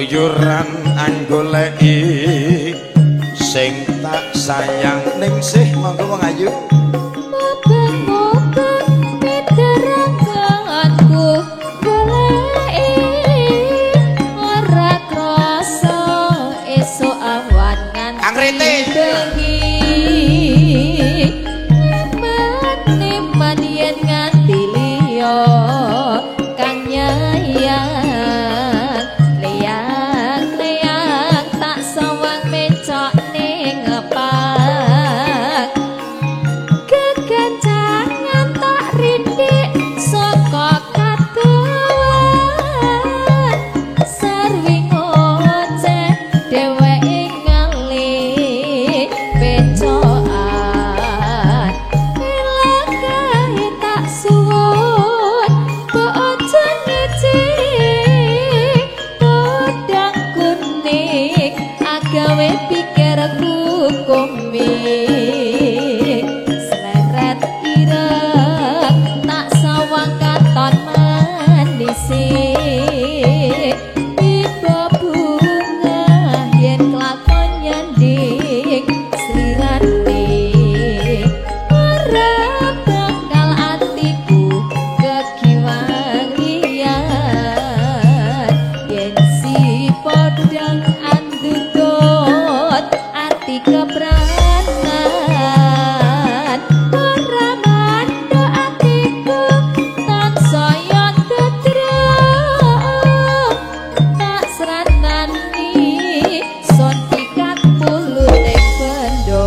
Keluyuran anggoleki sing tak sayang ningsih. Monggo wong ayu. Mubeng-mubeng piterangkanku goleki ora krasa esuk awan nganti bengi. Neman-neman yen nganti liya kang nyayang. Leyang-leyang tak sawang mencok ning ngepak. Kekencangan tak rindik saka kadoan. Sarwi ngoceh dheweke ngalih pecokan. Milakahe tak suwun mbok aja ngece. Podang kuning agawe pikirku komik. Sleret ireng tak sawang katon manise. Tiba bunga yen kelakon nyanding slirane. Ora bakal atiku kekiwang liyan. Yen si podang andutut ati kepranan. Ora mandho atiku tansaya tetrem. Tak sranani son pikat pulute bendo.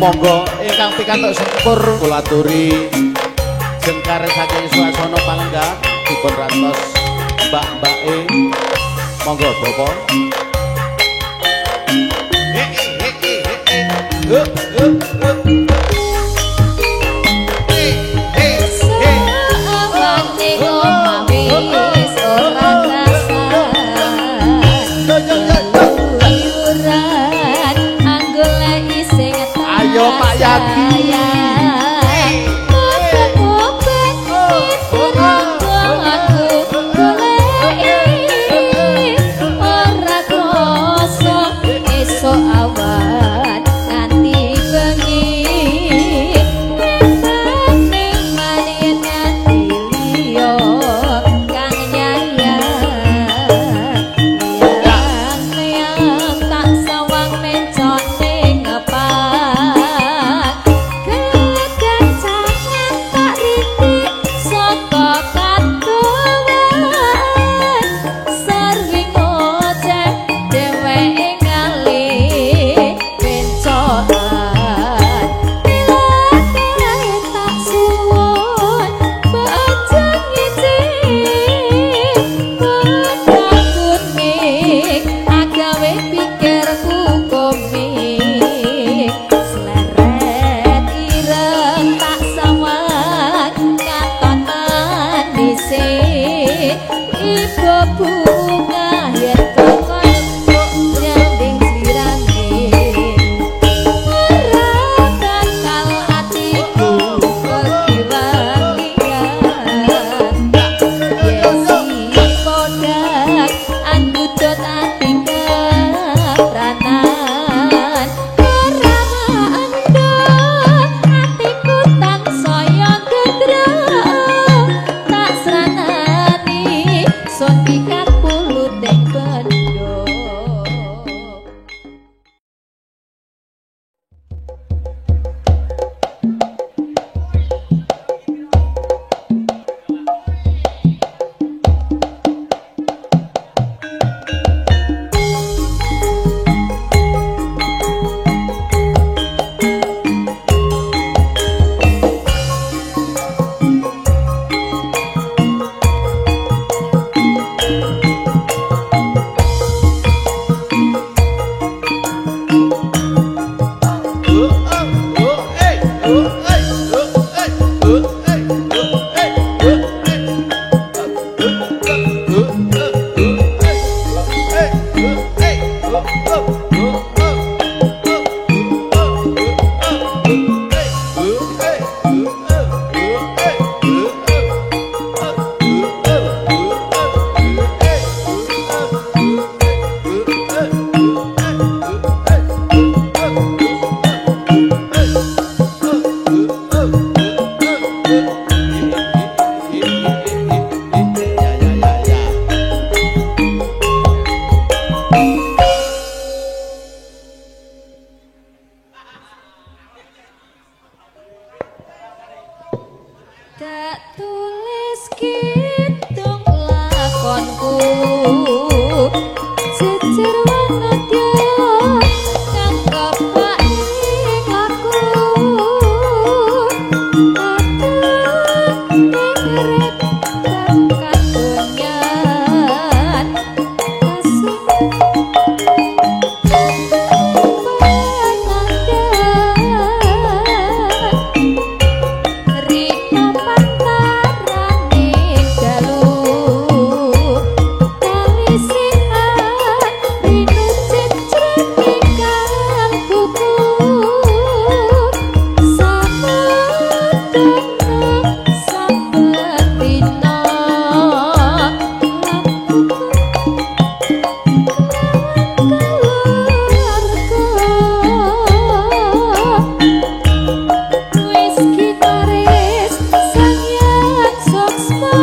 Monggo ingkang pikantuk syukur kula aturi jengkar saking swasana palenggah dipun rantos mbak-mbake. Monggo Bapak. Sawane omah wis ora krasan. Keluyuran anggoleki sing tak Ayo Pak Yadi. sayang. Mubeng-mubeng piterangkanku goleki ora krasa esuk awan nganti bengi. Neman-neman yen nganti liya kang nyayang. Leyang-leyang tak sawang mencok ning ngepak. Kekencangan tak rindik saka kadowan. Sarwi ngoceh dheweke ngalih pencokan. Milakahe tak suwun mbok aja ngece. Podang kuning agawe pikirku komik. Sleret ireng tak sawang katon manise. Ibu bunga yen kokon nyanding slirane. Ora bakal atiku kekiwang liyan. Yen si podang andutut ati kepranan. Ora mandho atiku tansaya gedrek. Tak sranani son pikat. Tak tulis kidung lakonku jejer wanadya kang kepak ing laku ing urip kadonyan kasih Rina pantarane dalu kali sihan rinu cecrene kang buku saben saben dina laku wis kinaris sang yang suksma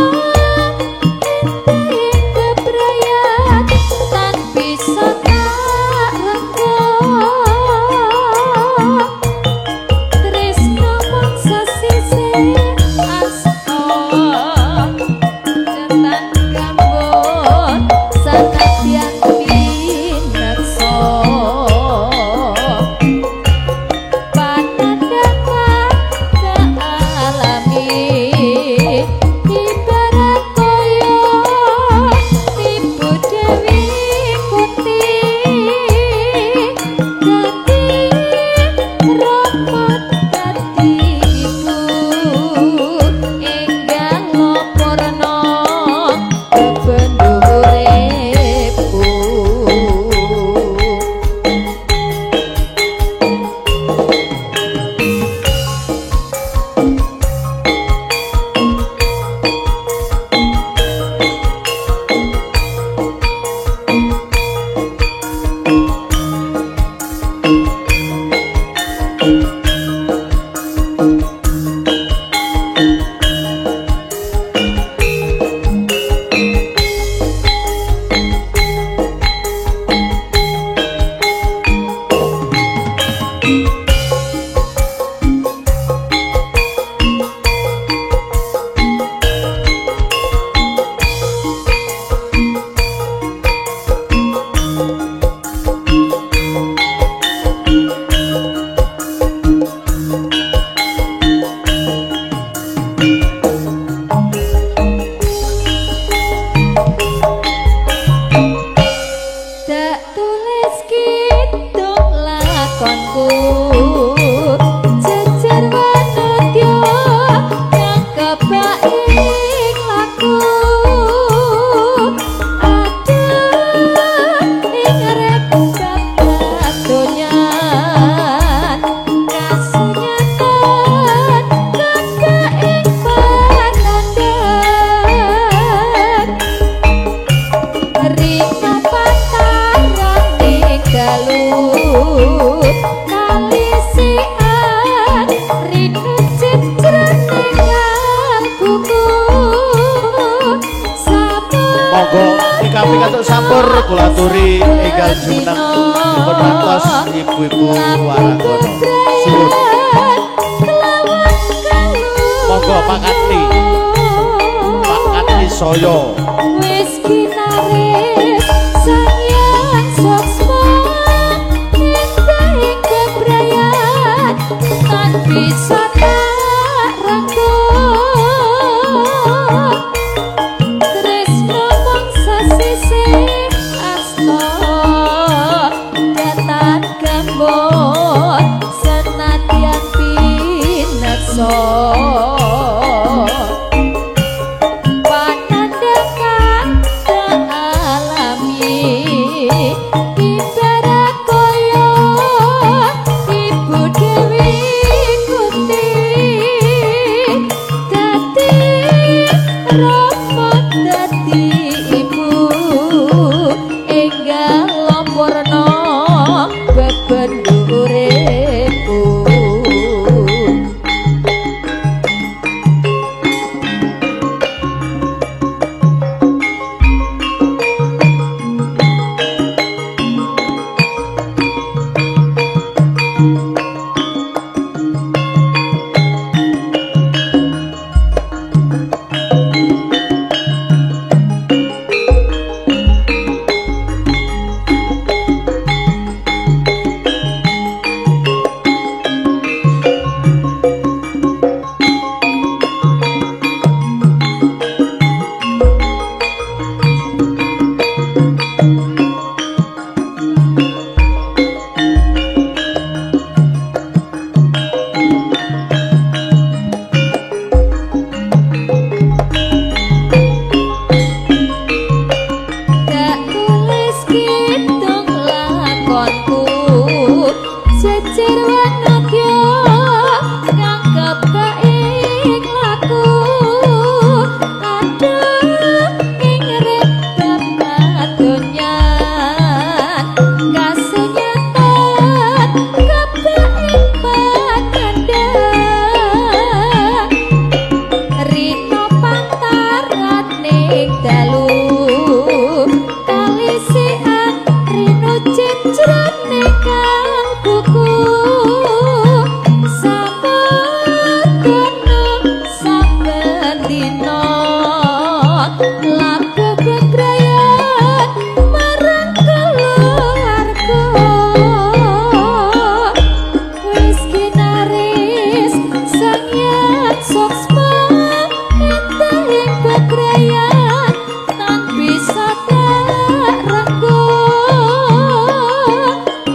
endahe kebrayat tan bisa tak renggo tresno mangsa sisih asta cetan gambut sanadyan pineksa panandhapa alami ibarat kaya Ibu Dewi Kunti dadi rama dadi ibu enggal purna bebenduripku. Tak tulis kidung lakonku jejer wanadya kang kebak ing laku ada ing rep bab donyan kasunyatan kebak ing panandhan Rina pantarane dalu kali sian rinu cecrene kang buku Monggo ingkang pikantuk sampur kula aturi enggal jumeneng dipun rantos ibu-ibu waranggono. Suwun. Monggo Pak Katni. Pak Katni saya. Wis kinaris sang yang suksma endahe kebrayat tan bisa tak renggo tresno mangsa sisih asta datan gambut senadyan pineksa panandhakan alami ibarat kaya Ibu Dewi Kunti dadi rama dadi ibu enggal purna bebenduripku. laku bebrayan marang keluarga wis kinaris Sang Hyang Suksma entahing bebrayan tan bisa tak renggo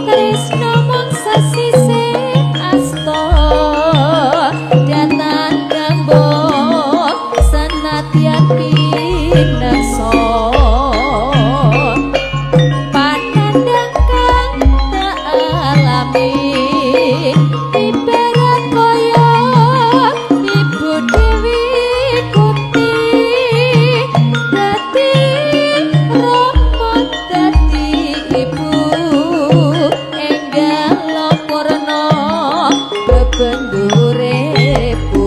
tresno mung sasise asta datan gambo senadyan pineksa panandhang kang tak alami ibarat kaya ibu Dewi Kunti dadi rama dadi ibu enggal purna bebendurepu.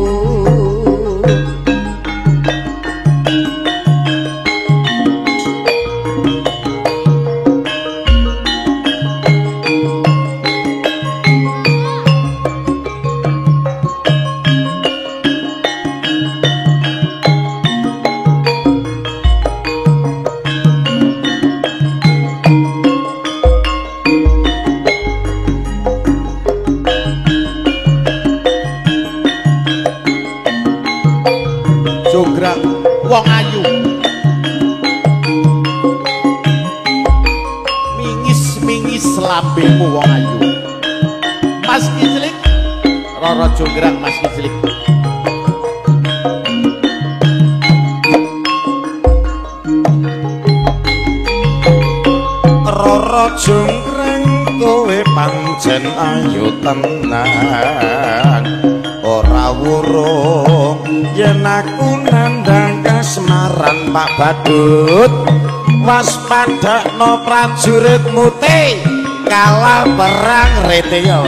Jonggrang wong ayu mingis-mingis lambemu wong ayu. Mas Kiclik, Roro Jonggrang Mas Kiclik. Roro Jonggrang kowe pancen ayu tenan ora wurung yen aku nandhang kasmaran Pak Badut waspadakno prajuritmu te kalah perang rete ya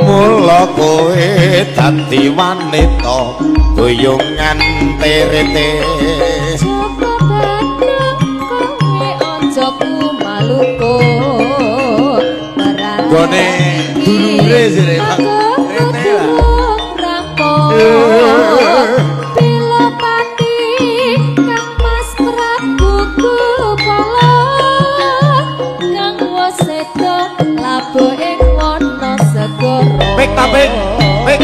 mula kowe dadi wanita guyungan terete. Joko Bandung kowe aja kumaluko perang Gone dulure jere Pak Rete lah. Pilopati Kang Mas Prabu Gupala kang wis seda labuh ing wana segara. Pik ta pik pik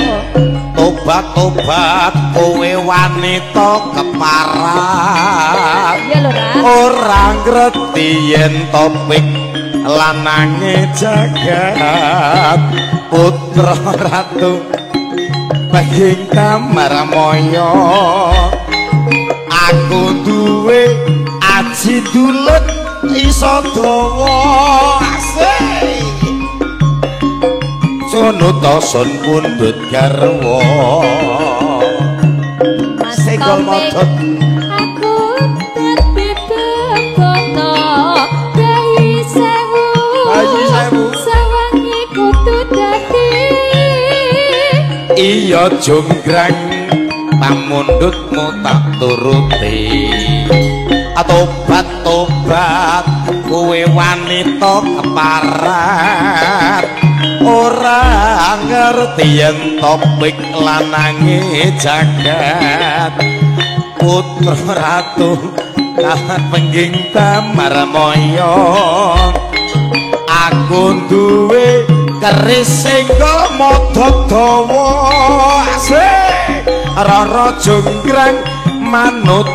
tobat-tobat kowe wanita keparat Ya lho Ra. ora ngerti yen topik lanange jagat putra ratu Baging Tamarmaya aku duwe aji dulet iso dawa asik Sunuta sun pundhut garwa Mas Senggol Taufik, modot. aku terbebana bayi sewu Bayi sewu. sawangi kudu dadi Iya Jonggrang pamundhutmu tak turuti tobat-tobat kowe wanita keparat ora ngerti yen topik lanange jagat putra ratu kawan pengging Tamarmaya aku duwe keris senggo modot dawa asik Roro Jonggrang manut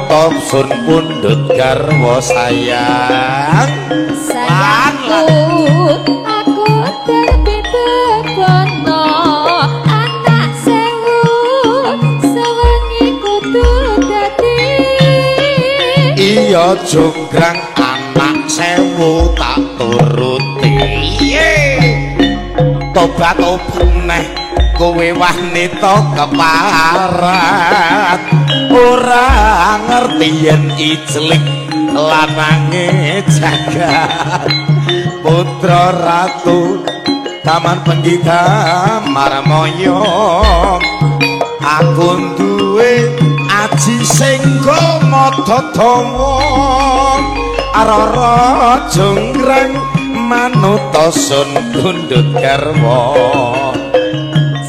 sun pundhut garwa sayang. Sayangku aku terbebana anak sewu sewengi kudu dadi. Iya Jonggrang anak sewu tak turuti tobat-tobat neh kowe wanita keparat ora ngerti yen iclik lanange jagat putra ratu Taman Penggita Marmoyo aku duwe aji senggo mata dawa Roro Jonggrang manuta sun pundhut garwa.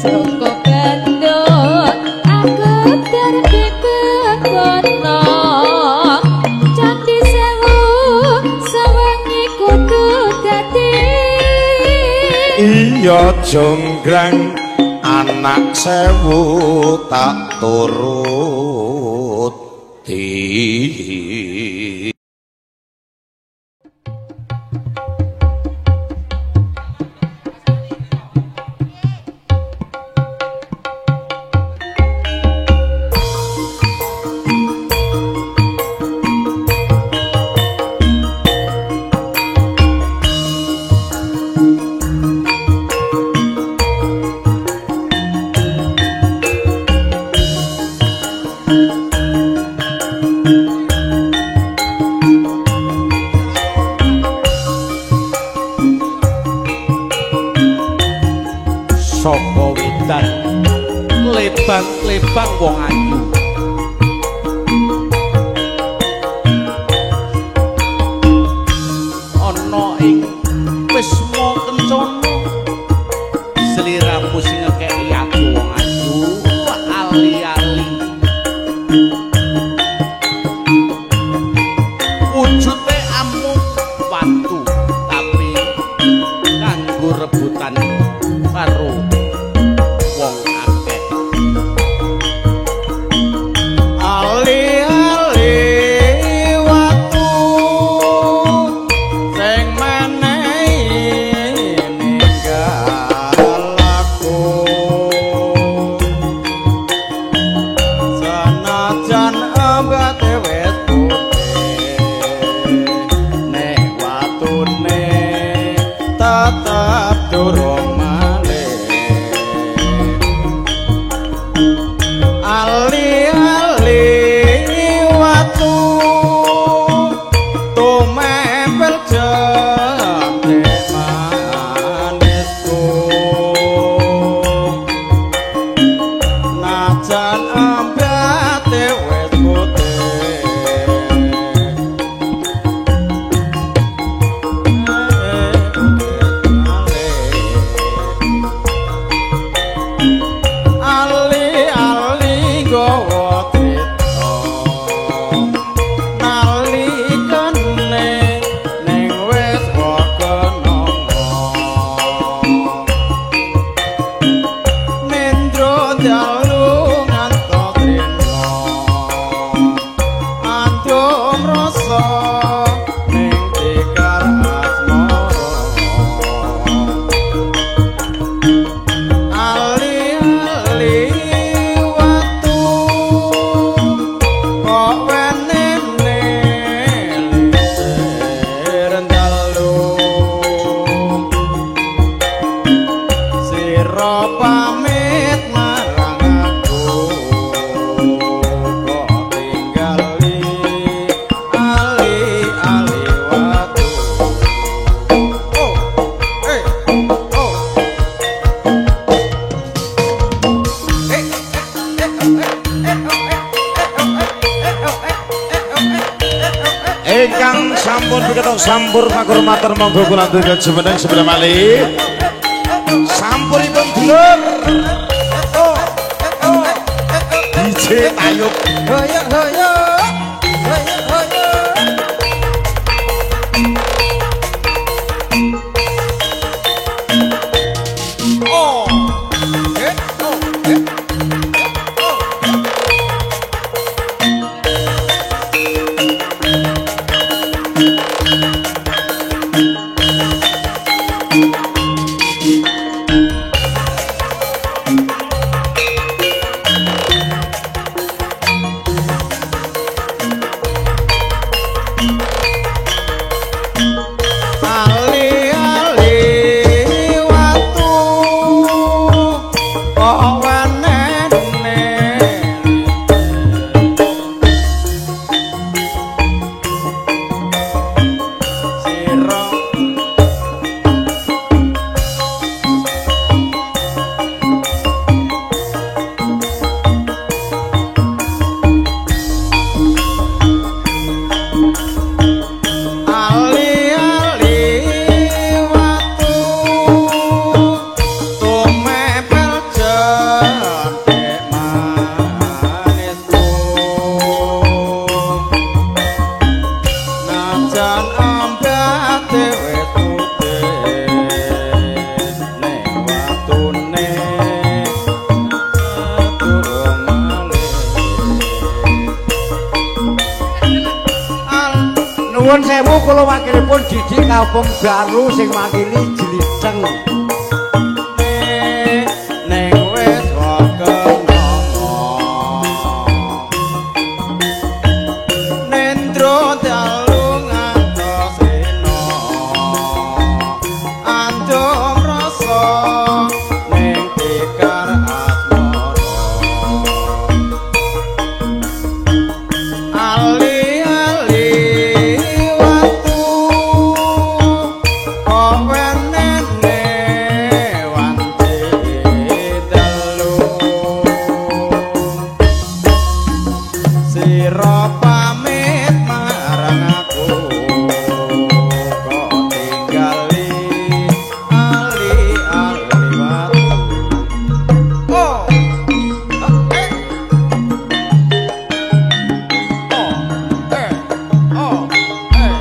Joko Bandung aku terbebana Ya jonggrang anak sewu tak turuti. Saka wedan lebang-lebang wong ayu ana ing wisma kencana, sliramu sing ngekeki aku wong ayu ali-ali wujute amung watu tapi kanggo rebutan karo wong akeh. Ali-ali watu sing menehi ninggal aku, senajan ambate wis putih nek watune tetep durung malih. Ali-ali watu tumempel jentik manisku, najan ambate wis putih ali-ali gawa crita nalikane ning wis kenanga nendro dalu ngantos trina andum rasa ning tikar asmara. Ali-ali watu kok wenene liser dalu, sira pamit marang aku kok tinggali ali-ali watu. Oh, eh, oh. Ingkang sampun piketok sampur pakurmatan monggo kula aturi jumeneng sebelah malih. Sampuripun dulur. DJ Tayub. Hoyo hoyo hoyo hoyo. Oh. Eh, oh, eh. Nuwun sewu kula wakilipun Didik Kampung Baru sing wakili Jliceng. Ning wis wakenana Nendro dalu ngantos rena Andum rasa ning tikar asmara Ali-ali watu kok wenene wanci telu Sira pamit marang aku kok tinggali ali-ali watu. Oh, eh. Oh, eh. Oh, eh.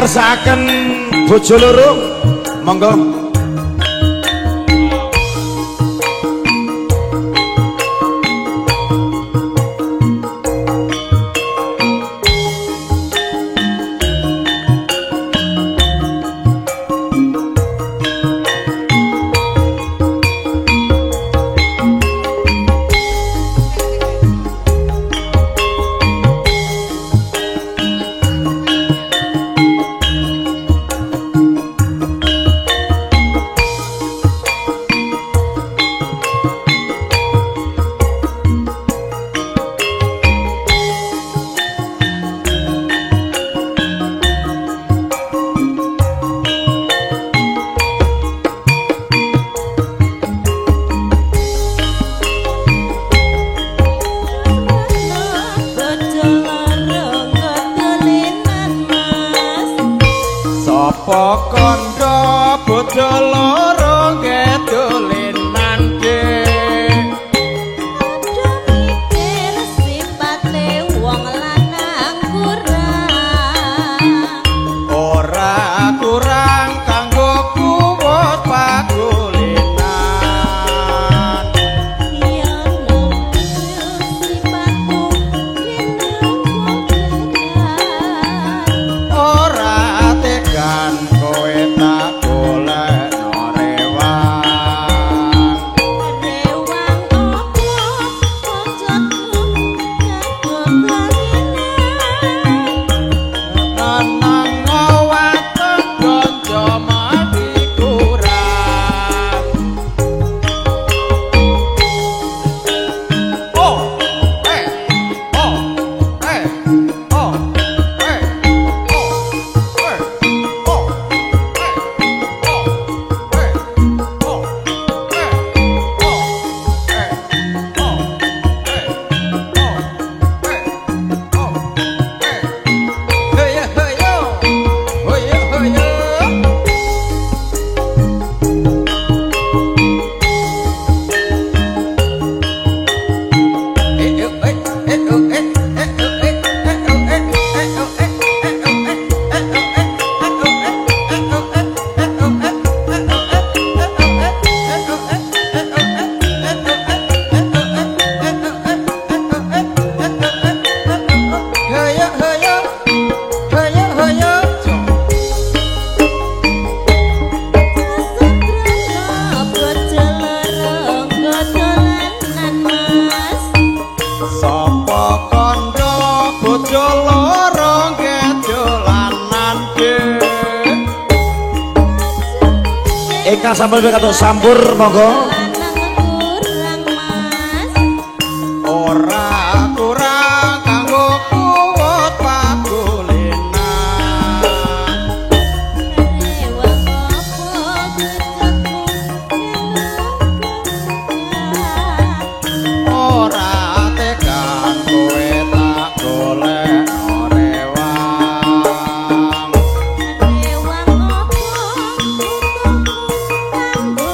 Ngersakaken bojo loro, monggo. Ingkang sampun kados sampur monggo. Ora kurang kanggo kuwat pakulinan. Ora tekan kowe tak golek rewang. Rewang opo kanggo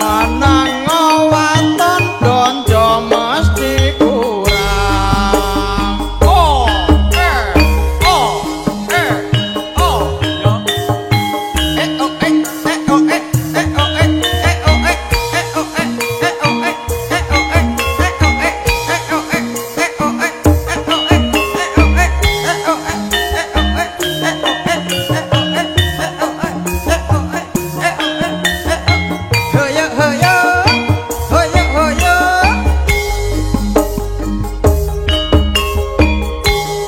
Manang waton blonjo mesti kurang. O E O E O yo. E O E E O E E O E E O E E O E E O E E O E E O E E O E E O E E O E E O E E O E E O E E O E E O E E O E E O E E O E Hoyo hoyo hoyo hoyo.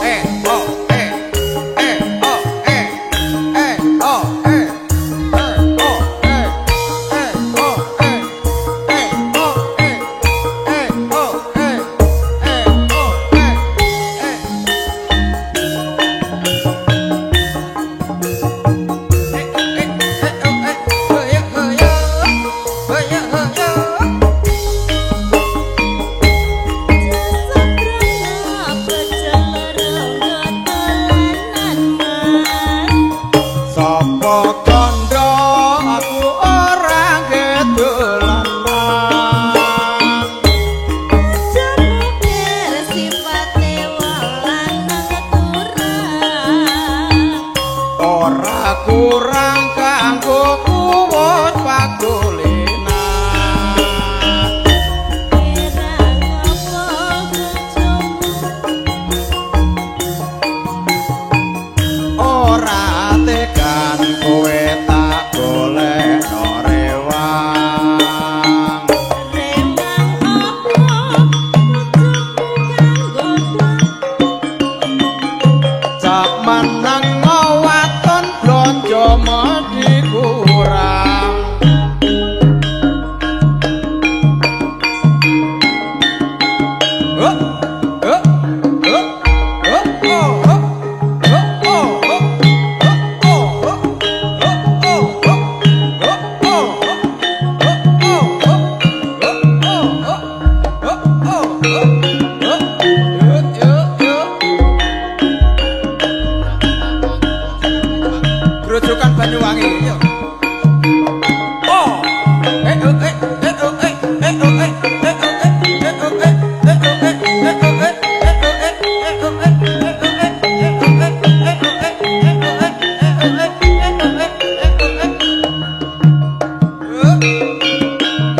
E O E E O E E O E E O E E O E E O E E O E E O E E. Sapa kandha aku ora gedolanan.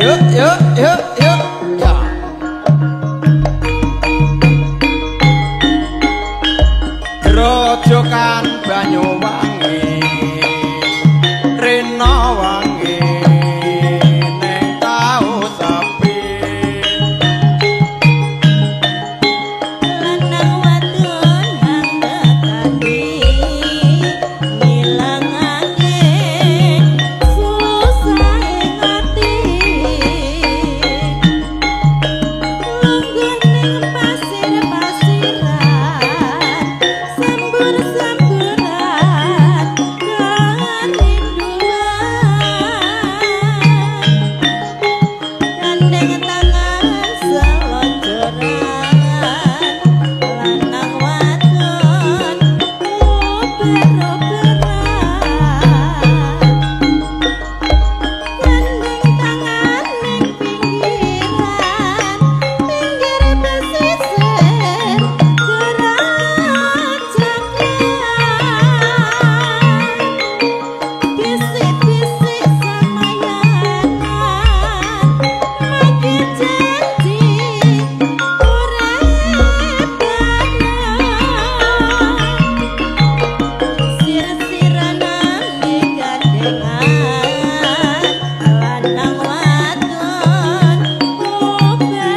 Yuk yuk yuk yuk ya. Grojogan Banyuwangi Rena wangi neng tau sepi. Lanang wadon hanggekati ngilangake susahe ati. Lungguh ning pasir-pasiran sembur-semburan kerinduan. Gandeng tangan selonjoran lanang wadon uber-uberan. Gandeng tangan ning pinggiran pinggir pesisir Grajagan. Bisik-bisik samayanan magi janji urip bareng. Sir-siranan digandengan lanang wadon uber-uberan.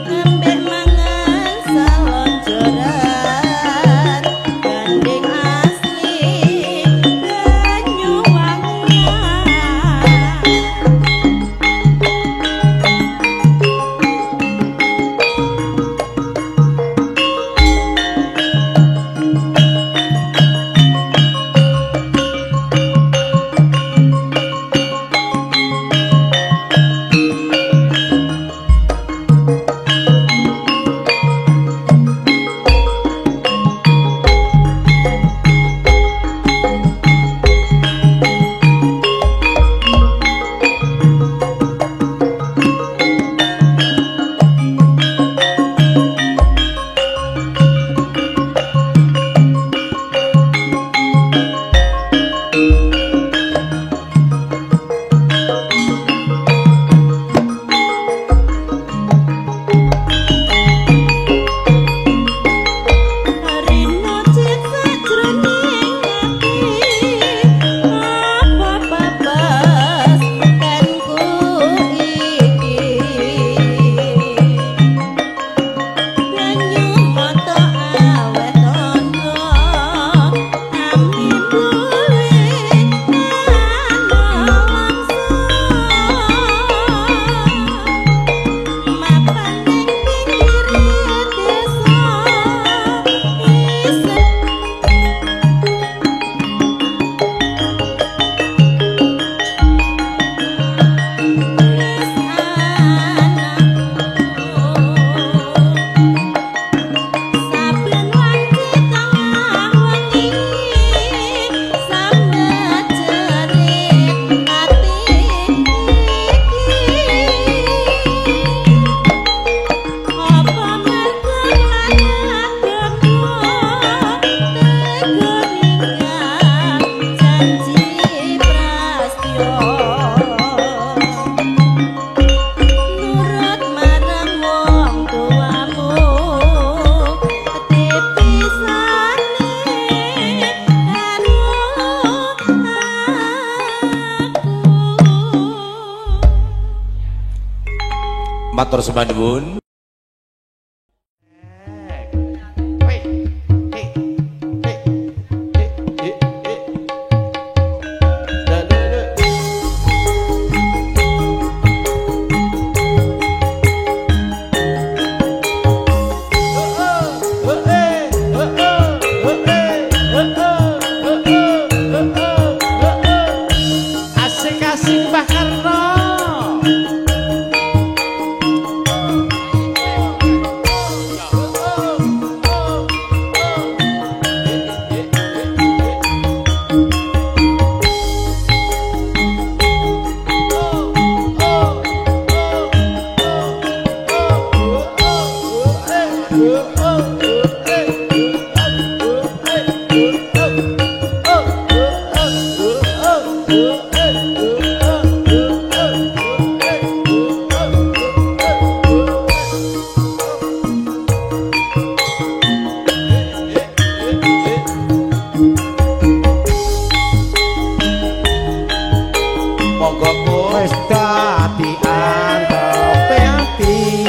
Ambek mangan selonjoran gandeng asli Banyuwangian. Rino cecak jroning ati apa babas tenku iki. Banyu mata aweh tondo ami duwe analangsa. Mapan ning pinggire desa isih wis anakku. Saben wanci tengah wengi sambat jerit ati iki. Apa mergo lanang dondo tega ninggal janji prastyo. Nurut marang wong tuamu tipisane karo aku. Matur sembah nuwun. Hei, hei, hei, hei, hei, hei. Da, da, da. Oh, oh, eh, oh, oh, oh, eh, oh, oh, oh, oh, oh, oh, oh. Asik-asik Mbah Karno. Monggo Ko. Wis dadi antepe ati.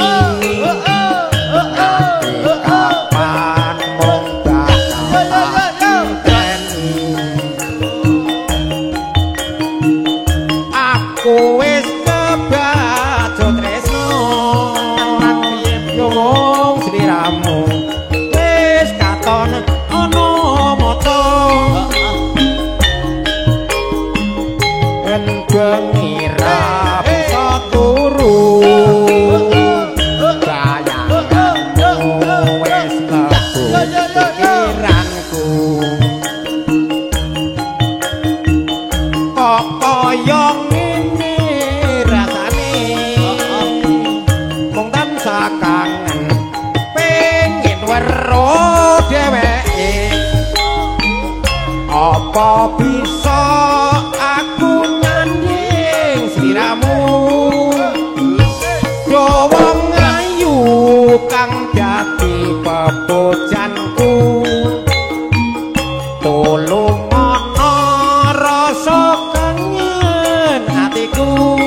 Kapan mung bakal teni. Aku wis kebacut tresno mung sliramu wis katon ana mata. Bengi ra bisa turu bayanganmu wis mlebu pikiranku. Kok kaya ngene rasane mung tansah kangen pengin weruh dheweke. Apa bisa aku nyanding sliramu yo wong ayu kang dadi pepujanku. Tulung ana rasa kangen atiku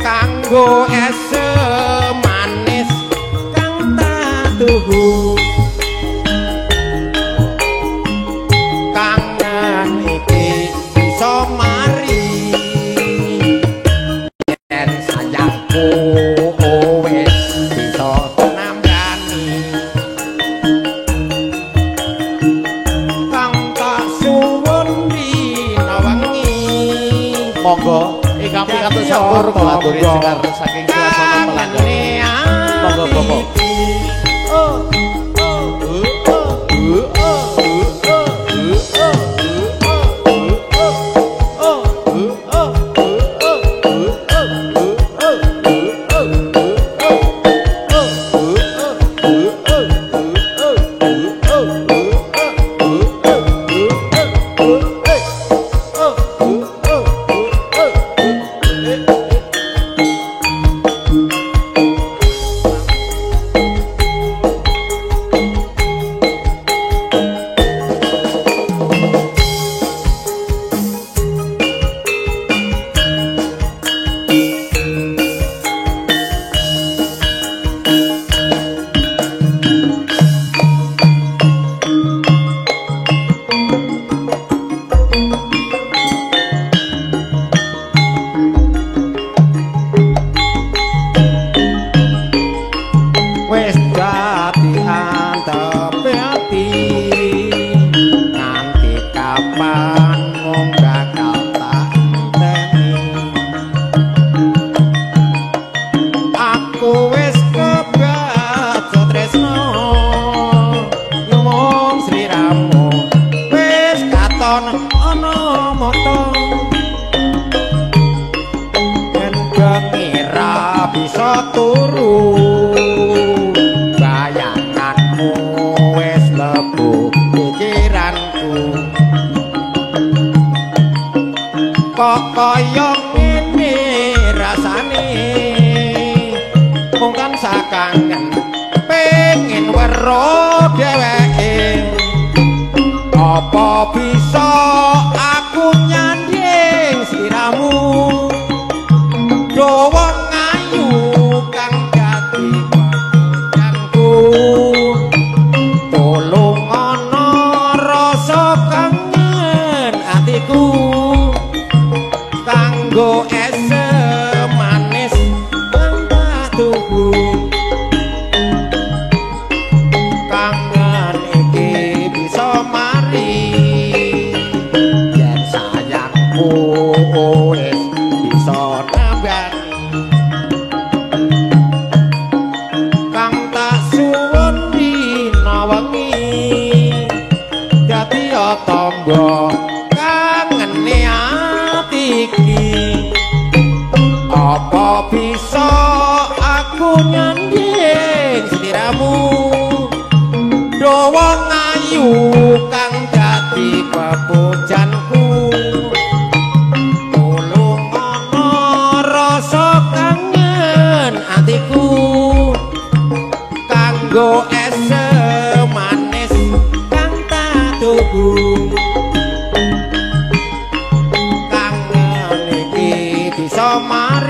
kanggo esem manis kang tatuhu. Kangen iki bisa mari yen sayangku wis bisa nambani. Kang tak suwun dina wengi. Monggo ingkang pikantuk sampur kula aturi sekar saking suasana Melanggan. Monggo Bapak. Wis dadi antepe ati nganti kapan mung bakal tak enteni. Aku wis kebacut tresno nyumung sliramu wis katon ana mata. Yen bengi ra bisa turu bayanganmu wis mlebu pikiranku. Kok kaya ngene rasane mung tansah kangen pengin weruh dheweke. Apa bisa aku nyanding sliramu do wong ayu kang dadi pepujanku. Tulung ana rasa kangen atiku kanggo esem manis kang tak tuhu. Kangen iki bisa mari yen sayangku wis bisa nambani. Kang tak suwun dina wengi dadi tangga kangene ati iki. Apa bisa aku nyanding sliramu do wong ayu kang dadi pepujanku.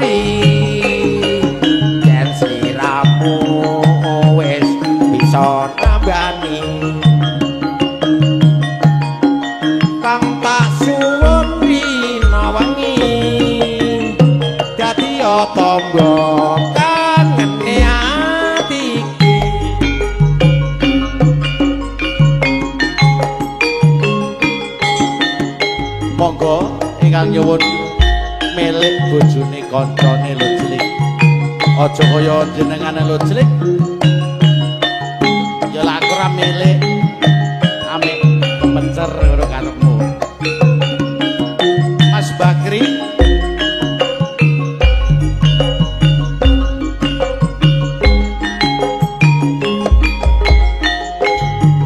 lari yen sliramu wis bisa nambani kang tak suwun rina wengi dadi tangga kangene ati iki. Monggo ingkang nyuwun milik bojone kancane lho Cilik. Aja kaya jenengane lho Cilik. Ya lak aku ora milik ame kepencer ngono karepmu. Mas Bakri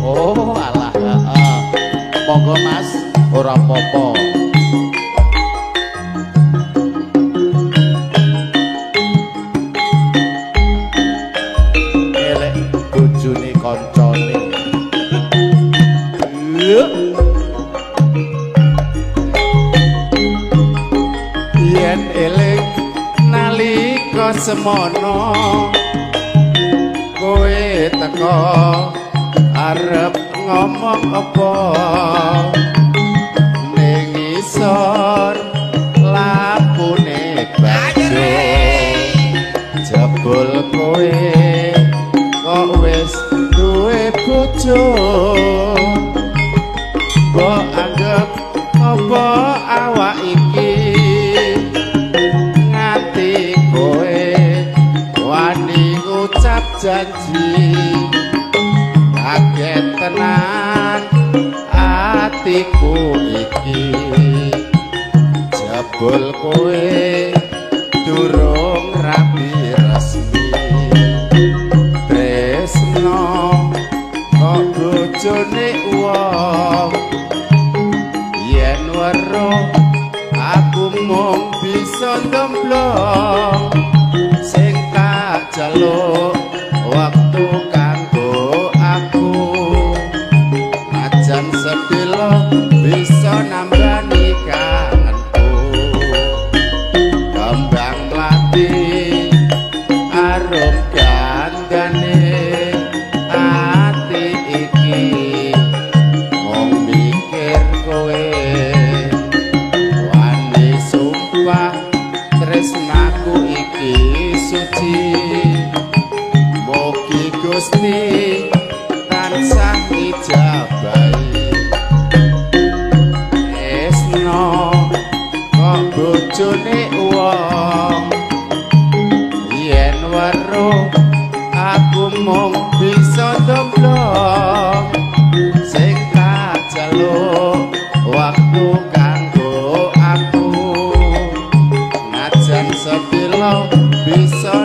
Oh alah heeh. Monggo Mas, ora apa-apa. Elek bojone kancane. Yuk. Yen eling nalika semono kowe teko arep ngomong apa ning isor lampune baju jebul kowe kok wis duwe bojo mbok anggep apa awak iki nganti kowe wani ngucap janji kaget tenan atiku iki jebul kowe durung rapi resmi tresno kok bojone wong yen weruh aku mung bisa ndomblong sing tak jaluk wektu kanggo aku najan sedelo bisa nambani kangenku kembang mlati arum gandane ati iki mung mikir kowe wani sumpah tresnaku iki suci mugi Gusti tansah ijabahi tresno kok bojone wong yen weruh aku mung bisa ndomblong sing tak jaluk waktu kanggo aku najan sedelo bisa